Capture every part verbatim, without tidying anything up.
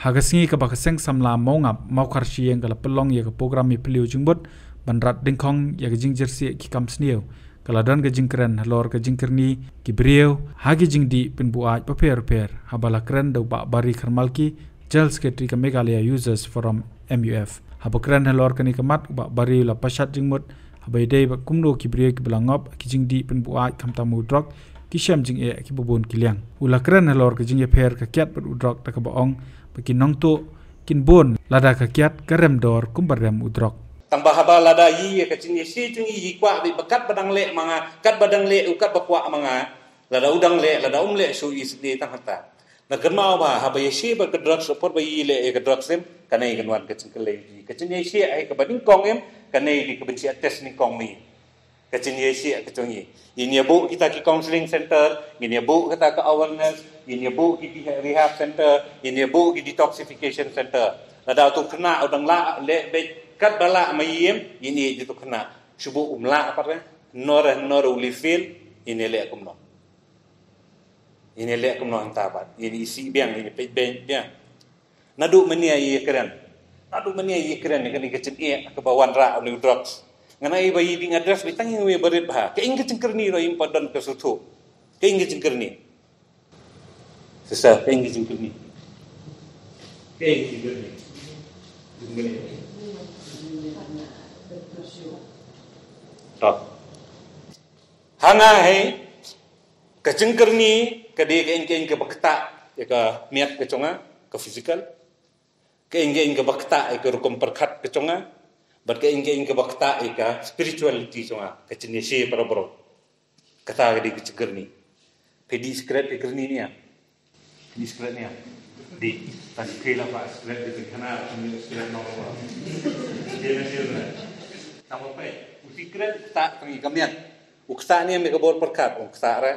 Ha ka sngi kaba ka Seng Samla Mawngap Mawkharshiing ka la pynlong ïa ka program ïaphylliew jingmut ban rat dyngkhong ïa ka jingjyrsieh ki kam sniew. Ka la don ka jingkren halor ka jingkyrni ki briew ha ki jingdih pynbuaid bapher bapher, haba la kren da u Bah Barry Kharmalki, General Secretary ka Meghalaya Users Forum, M U F. Haba kren halor kane ka mat, u Bah Barry u la pashat jingmut haba ïadei bad kumno ki briew kiba la ngop ki jingdih pynbuaid khamtam u drok ki shem jingeh kiba bun ki liang. U la kren halor ka jingïapher ka kiad bad u drok da kaba ong ba ki nongtuh kin bun lada ka kiad ka rem dor kumba rem u drok. Tang ba haba lada ïa ka jingïashish jong ngi, ngi kwah ba katba dang leh ma nga, katba dang leh u, katba kwah ma nga, lada u dang leh, lada um leh shuh, i sdie tang hata. Na kynmaw ba haba ïashish bad ka drugs, por ba i leh ïa ka drugs em, kane kan wan ka jingkylli. Ka jingïashish ai kaba nyngkong em, kane dei ka ban shu test nyngkong mi. Ka jingïashish ka jong i. Ngin ïa buh kita ki counseling center, ngin ïa buh kita ka awareness, ngin ïa buh ki rehab center, ngin ïa buh ki detoxification center. Lada uto u khynnah u dang lah leh beit katba lah ma i em, ngin ïa ïeit ïa uto u khynnah. Shu buh um lah pat re, nor nor u leh fail, ngin ïa leh kumno. Ngin ïa leh kumno hangta pat. Ngin ïa isih biang, ngin ïa peit biang. Naduh mynne ïa kren. Naduh mynne ïa kren ïa kane ka jingeh kaba wanrah une u drugs. Nga ai ba i dang address beit tang ïa uwei barit bha. Kaei ka jingkyrni ruh im pat don ka suthu. Kaei ka jingkyrni. Sisa, kaei ka jingkyrni. Kaei ka jingkyrni. Jingkyrni. Top. Hanga hei ka jingkyrni ka dei ka ing ka ing kaba ktah ïa ka miat ka jong nga, ka physical. Ka ing ka ing kaba ktah ïa ka rukom pyrkhat ka jong nga. Bad ka ing ka ing kaba ktah ïa ka spirituality jong nga, ka jingïashish para bro. Kata ka dei ka jingkyrni. Phi dih sikret phi kyrni ne em? Dih sikret ne em? Dih. Tang phi la ba sikret dih, phi khana phi sikret noh. Dih na dih na. Tang ba phi. U sikret ktah tang ïa ka miat. U ktah ne em ïa ka bor pyrkhat, u ktah re.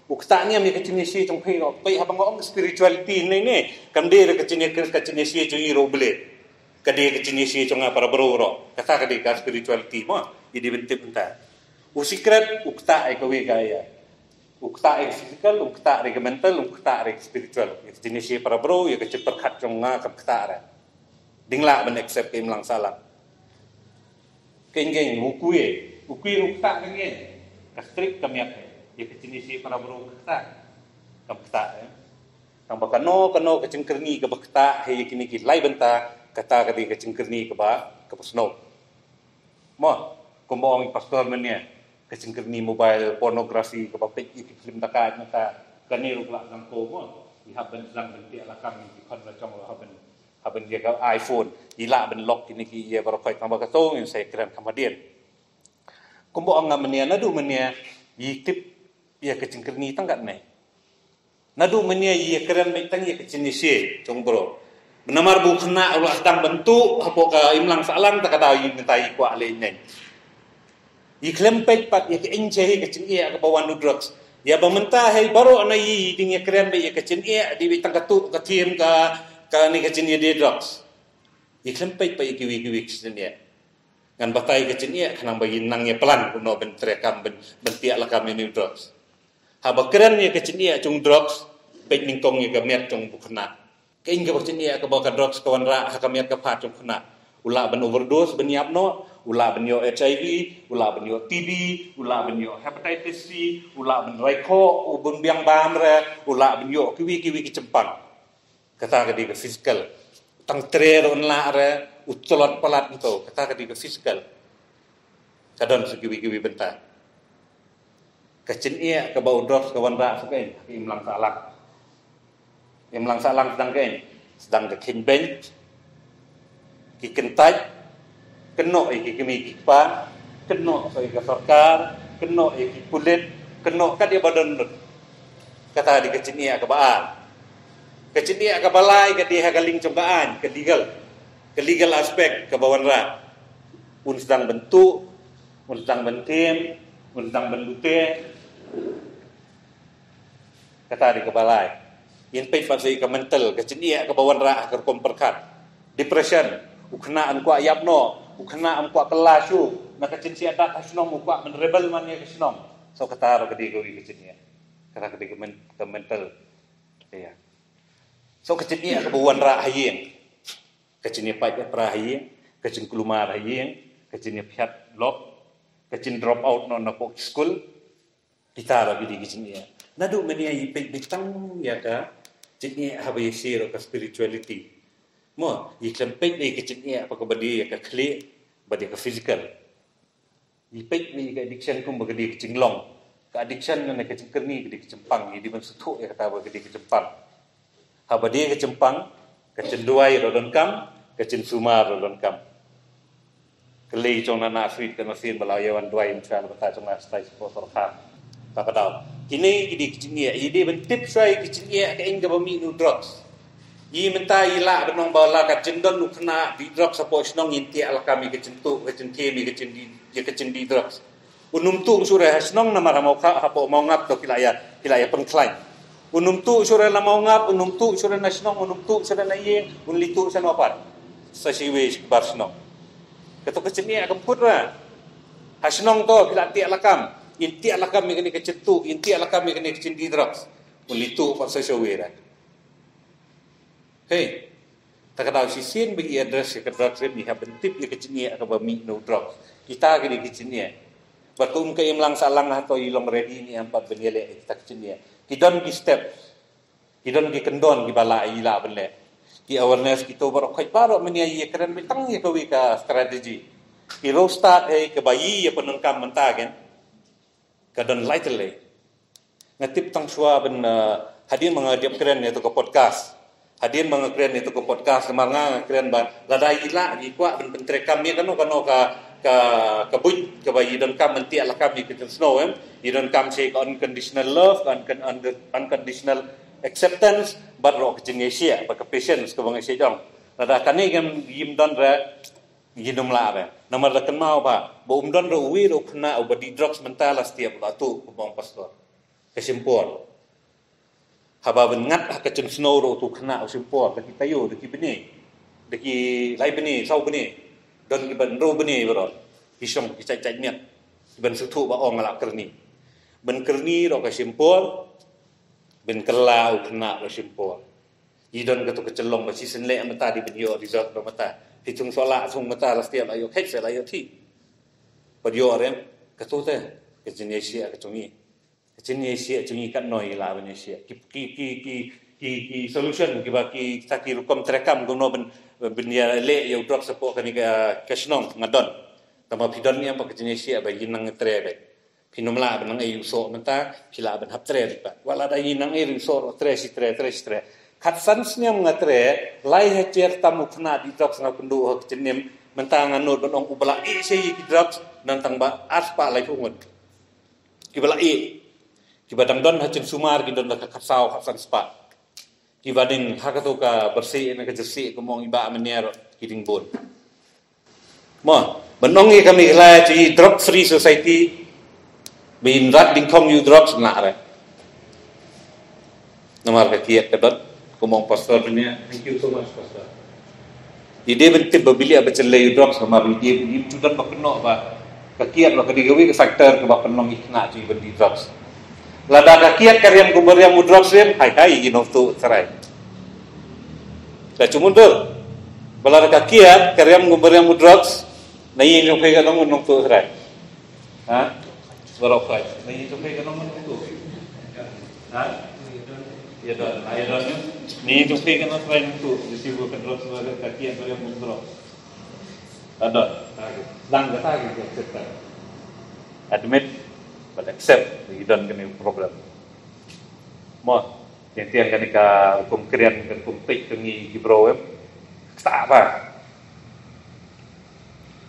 U ktah ne em ïa ka jingïashish jong phi ruh. Phi haba nga ong spirituality ne ne. Kam dei re ka jingïa, ka jingïashish jong i ruh u Blei. Ka dei ka jingïashish jong nga para bro ruh. Kata ka dei ka spirituality mo. I dei ban tip mynta. U sikret, u ktah ïa kawei ka ïa. U ktah ïa ka physical, u ktah ïa ka mental, u ktah ïa ka spiritual. Ïa ka jingïashish para bro, ïa ka jingpyrkhat jong nga kam ktah re. Dang lah ban accept ka imlang sahlang. Ka ing ka ing, u kwai, u kwai u ktah ka ing. Ka strict ka miat. Ïa ka jingïashish para bro ka ktah. Kam ktah re. Tang ba kano kano ka jingkyrni kaba ktah, hei ïa kine ki lai bynta, kata ka dei ka jingkyrni kaba, kaba snoh. Mo, kumba ong i pastor mynne, ka jingkyrni mobile, pornography, kaba peit ïa ki film dakaid mynta, kane ruh ka la jangko mo, i hap ban jang ban peit la kam ïa ki khon la jong la hap ban, hap ban ïa ka iPhone, i lah ban lock kine ki ïa baroh khoit tang ba kato ngin sa ïa kren kham hadien. Kumba ong nga mynne, naduh mynne, i tip ïa ka jingkyrni tang katne. Naduh mynne ïa kren beit tang ïa ka jingïashish jong bro. Namar ba u khynnah u la sdang ban tuh hapoh ka imlang sahlang, ta ka daw ïa mynta i kwah leh ïa neng. I khlem peit pat ïa ka ing jai ka jingeh kaba wan u drugs. Ïa ba mynta hei baroh na i dang ïa kren beit ïa ka jingeh, dei beit tang ka tuh ka thiem ka, kane ka jingïadei drugs. I khlem peit pat ïa kiwei kiwei ka jingeh. Ngan batai ka jingeh khnang ba i nang ïa plan kumno ban treikam ban, ban peit la kam ïa une u drugs. Haba kren ïa ka jingeh jong drugs, peit nyngkong ïa ka miat jong u khynnah. Ka ing kaba jingeh kaba ka drugs ka wanrah ha ka miat ka phad jong u khynnah. U lah ban overdose ban ïap noh, u lah ban ïoh H I V, u lah ban ïoh T B, u lah ban ïoh hepatitis C, u lah ban rai khoh, u bun biang bam re, u lah ban ïoh kiwei kiwei ki jingpang. Kata ka dei ka physical. Tang tre ruh un lah re, u tlot palat nto. Kata ka dei ka physical. Ka don sa kiwei kiwei bynta. Ka jingeh kaba u drugs ka wanrah sa ka ing, ka imlang sahlang. Imlang sahlang sdang ka ing, sdang ka kynbeiñ, ki kyntait, kynnoh ïa ki kmie ki kpa, kynnoh ïa ka sorkar, kynnoh ïa ki pulit, kynnoh kat ïa ba don lut. Kata dei ka jingeh kaba ar. Ka jingeh kaba lai ka dei ha ka liang jong ka aiñ, ka legal. Ka legal aspect kaba wanrah. Un sdang ban tuh, un sdang ban thiem, un sdang ban lute. Kata dei kaba lai. Ngin peit pat sa ïa ka mental, ka jingeh kaba wanrah ha ka rukom pyrkhat. Depression, u khynnah um kwah ïap noh, u khynnah um kwah kylla shuh na ka jingshah dat ha shnong, u kwah ban rebel man ïa ka shnong. So kata ruh ka dei kawei ka jingeh. Kata ka dei ka men-, ka mental. Ïa. So ka jingeh kaba wanrah ha ïing, ka jingïapait ïapra ha ïing, ka jingkulmar ha ïing, ka jingïaphiat lok, ka jingdrop out noh na pok skul. Kita ruh ki dei ki jingeh. Naduh mynne ïa i peit beit tang ïa ka jingeh haba ïasyrdoh ka spirituality. Mo, i khlem peit ïa ka jingeh haba ka ba dei ïa ka khlieh, ba dei ka physical. I peit ïa ka addiction kumba ka dei ka jinglong. Ka addiction ne ka jingkyrni ka dei ka jingpang, i dei ban sngewthuh ïa kata ba ka dei ka jingpang. Haba dei ka jingpang, ka jingduwai ruh donkam, ka jingsumar ruh donkam. Ka lei jong na na sweet ka na sien ba la ïa wan duwai in sha la bata jong na stai spo tor kha. Ta ka daw. Kine ki dei ki jingeh, i dei ban tip shwa ïa ki jingeh ka ing kaba mih na u drugs. I mynta i lah ban ong ba la ka jingdon u khynnah dih drugs hapoh shnong in tiak lakam ïa ka jingtuh, ka jingthem, ïa ka jingdih, ïa ka jingdih drugs. Un ym tuh shuh re ha shnong namar ha Mawkha, hapoh Mawngap to ki la ïa, ki la ïa pynkhlaiñ. Un ym tuh shuh re la Mawngap, un ym tuh shuh re na shnong, un ym tuh shuh re na ïing, un leit tuh sha no pat. Sa shiwei shi bar shnong. Kato ka jingeh kam kut re. Ha shnong to ki la tiak lakam. In tiak lakam ïa kane ka jingtuh, in tiak lakam ïa kane ka jingdih drugs. Un leit tuh pat sa shiwei re. Hei, ta ka daw shisien ba i address ïa ka drugs rim i hap ban tip ïa ka jingeh kaba mih na u drugs. Kita ki dei ki jingeh. Bad ka um ka imlang sahlang hato i long ready ne em pat ban ïaleh ïa kita ki jingeh. Ki don ki step. Ki don ki kyndon kiba lah i lah ban leh. Ki awareness kito baroh khoit baroh mynne ïa kren beit tang ïa kawei ka strategy. Ki ruh start hei kaba i ïa pyndonkam mynta ken. Ka don lai tylli. Nga tip tang shuwa ban, eh, hadien ma nga dep kren ïa to ka podcast. Hadien ma nga kren ïa to ka podcast, namar nga nga kren ba lada i lah i kwah ban pyntreikam ïa kano kano ka, ka, ka buit kaba i donkam ban tiak lakam ïa ka jingsngew em. I donkam sha ka unconditional love, ka uncon-, un-, unconditional acceptance, bad ruh ka jingïasyah, bad ka patience kaba nga shait ong. Lada kane kam im don re, ïa nym lah re. Namar da kynmaw ba, ba um don re uwei re u khynnah uba dih drugs mynta la step la tuh kumba ong pastor. Ka shim por. Haba ban ngat ha ka jingsngew ruh utu u khynnah u shim por, da ki taïew, da ki bnai. Da ki lai bnai, saw bnai. Don kiba hynriew bnai baroh. Ki shong ki chait chait miat. Kiban sngewthuh ba ong nga la kyrni. Ban kyrni ruh ka shim por. Ban kylla u khynnah ruh shim por. I don kato ka jinglong ba shisien leh mynta dei ban ïoh result ba mynta. Phi thung soh lah thung mynta la step la ïoh kheit se la ïoh thik. Bad ïoh rem kato te ka jingïasyah ka jong i. Ka jingïasyah jong i katno i lah ban ïasyah. Ki, ki, ki, ki, ki, ki solution kiba ki, kita ki rukom treikam kumno ban, ban ïaleh ïa u drugs hapoh kane ka, ka shnong nga don. Tangba phi don ne em pat ka jingïasyah ba i nang trei beit. Phi nym lah ban nang ei u soh mynta, phi lah ban hap trei beit pat. Wat lada i nang ei u soh ruh trei shi trei, trei shi trei. Khatsan snem nga trei, lai hajar tam u khynnah dih drugs nga kynduh ha ka jingim, mynta nga nud ban ong uba la ïeh sha ïa ki drugs, nang tang ba arspah laiphew ngut. Kiba la ïeh. Kiba dang don ha jingsumar ki don da ka khatsaw khatsan spah. Kiba dang ha kato ka byrsieh ne ka jyrsieh kumba ong i Bah Mynniar ki dang bun. Mo, ban ong ïa ka Meghalaya to i drug free society. Ba in rat ding khong ïa u drugs na re. Namar ka kiad ka don. Kumba ong pastor mynne, thank you so much pastor. I dei ban tip ba bilik ba chen lei u drugs namar i dei ban im tu don ba kynnoh ba ka kiad ba ka dei kawei ka factor kaba pynlong i khynnah to i ban dih drugs. Lada ka kiad ka riam kumba riam u drugs riam, hai hai i nongtuh tharai. Ka chumundul. Ba lada ka kiad ka riam kumba riam u drugs, na ïing jong phi ka nong nongtuh tharai. Ha? Baroh phi. Na ïing jong phi ka nong nongtuh. Ha? Ïa don, ha ïa don. Na ïing jong phi ka nong tharai nongtuh. Di sibu ka drugs ba ka kiad ba riam kumba drugs. Adon, dang kata ki accept. Admit, but accept, you don't kani problem. Mo, tiang tiang kani ka rukom krian, ka rukom peit kani ki bro em. Kata ba.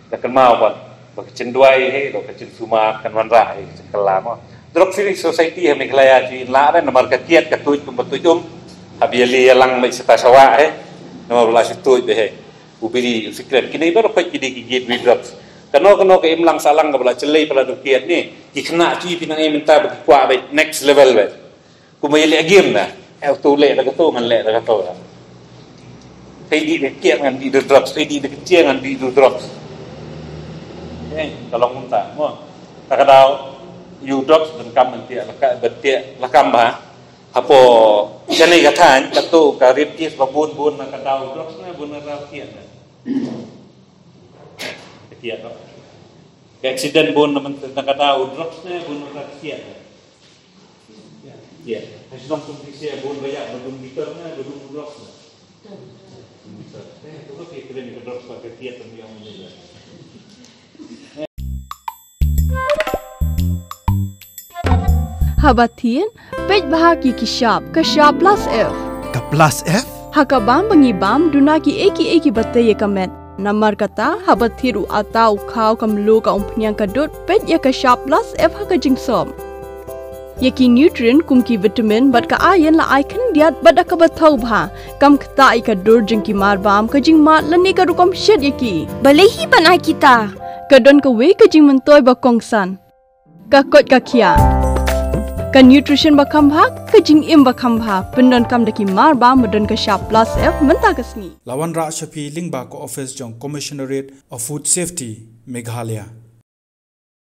Da kan mau ba, ba ka chin duai he, ba ka chin suma, kan wanrah he, ka chin kala mo. Drug free society he Meghalaya ji la re namar ka kiat ka tuj kum ba tuj um. Habi ali alang ba sita sawa he. Namar ba la si tuj be he. U biri, u sikret. Kine baroh peit ki dei ki gateway drugs. Kano kano ka imlang salang ka ba la chelei pala du kiat ni. Ki khynnah ki pynang ai mynta ba ki kwah ba next level ba. Kumba ïa leh game na. Eh, uto leh da kato ngan leh da kato. Peit dei da kiat ngan dei da drugs, peit dei da kiat ngan dei da drugs. Eh, ka long kumta. Mo. Ta ka daw ïa u drugs ban kam ban tiak la ka, ban tiak la kam ba. Hapoh kane ka thaiñ, katto ka rape case ba bun bun na ka daw drugs ne bun na raw kiad ne. Ka kiad to. Ka accident bun na man na ka daw drugs ne bun na raw kiad ne. Ya, ha shnong kum ki sia bun ba ya ba dum bitar ne ba dum drugs ne. Bitar. Eh, to ki kren ka drugs ba ka kiad tam yang ne. Haba thied, peit bha ki ki shap, ka shap plus F. Ka plus F? Ha ka bam ba ngi bam, duna ki ei ki ei ki ba tei ïa ka met. Namar kata, haba thied u ata u khaw ka mluh ka umphniang ka dud, peit ïa ka shap plus F ha ka jingsop. Ïa ki nutrient kum ki vitamin bad ka iron la ai khyndiat bad da kaba thaw bha. Kam ktah ïa ka dur jong ki mar bam ka jingmad lane ka rukom shet ïa ki. Balei hi ban ai kita? Ka don kawei ka jingmyntoi ba kongsan. Ka koit ka khiah. Ka nutrition ba kham bha, ka jingim ba kham bha. Pyndonkam da ki mar bam ba don ka shap plus F mynta ka sngi. La wanrah sha phi lyngba ka office jong Commissionerate of Food Safety, Meghalaya.